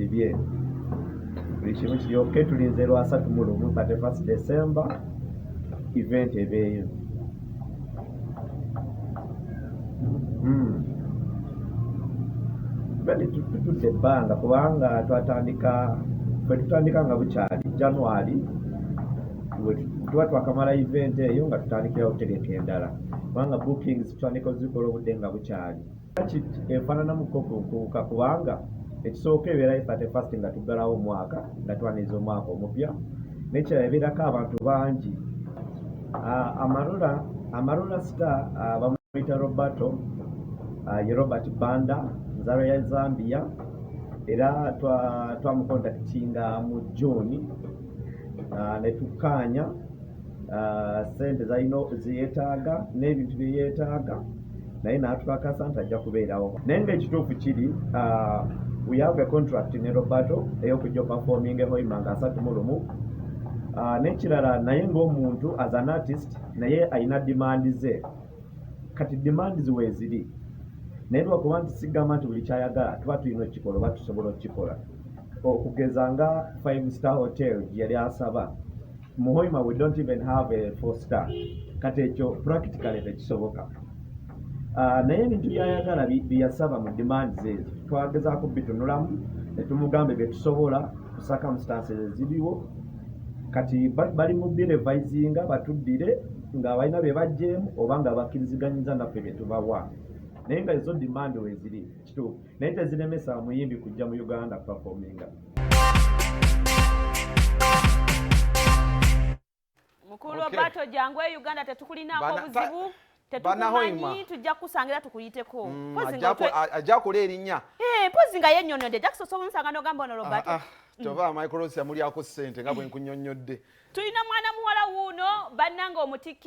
tusibye, buli kimu kiri okay. Tulinze lwa 31, 31 December, event ebeeyo. Tutudde ebbanga kubanga twatandika, ffe tutandika nga bukyali January. Tuba twakamala event eyo nga tutandikirawo okutegeka endala, kubanga bookings tutandika ozikola obudde nga bukyali. Efaananamuko ku Nkuuka, kubanga ekisooka ebeerayo 31st nga tuggalawo omwaka, nga twaniriza omwaka omupya. Nekirala, ebeerako abantu bangi. Amarula, Amarula Star, bamuyita Roberto, ye Robert Banda, nzalwa ya Zambia, era twamucontactinga mu June ne tukkaanya sente zalina zeyeetaaga n'ebintu bye yeetaaga, naye n'atukakasa nti ajja kubeerawo. Naye ng'ekituufu kiri, we have a contract ne Roberto ey'okujja performing e Hoima nga 31. N'ekirala, naye ng'omuntu, as an artist, naye alina demand ze. Kati demands weeziri, naye lwakuba nti sigamba nti buli kyayagala tuba tulina okukikola oba tusobola okukikola. Okugeza nga five star hotel gye yali asaba, mu Hoima we don't even have a four star. Kati ekyo practically tekisoboka. Naye ebintu byayagala byeyasaba mu demands ezo twagezaako bitunulamu ne tumugamba bye tusobola ku circumstances eziriwo. Kati bali mu birevisinga, batuddire nga balina bye bajjeemu oba nga bakkiriziganyiza naffe bye tubawa. Naye nga ezo demand weeziri, kituufu, naye teziremesa muyimbi kujja mu Uganda performinga. Mukulu Roberto, jangu e Uganda, tetukulinaako obuzibu. Banahoima. Tetukumanyi, tujja kukusangira tukuyiteko. Mpozi nga Ajja akola erinnya. Eh, mpozi nga yennyonnyodde, ajja kusosa omusanga n'ogamba ono Roberto. Ah, ah, kyova Michael Rose yamulyako ssente nga bwe nkunnyonnyodde. Tulina mwana muwala wuuno, bannanga, omutikkirwa.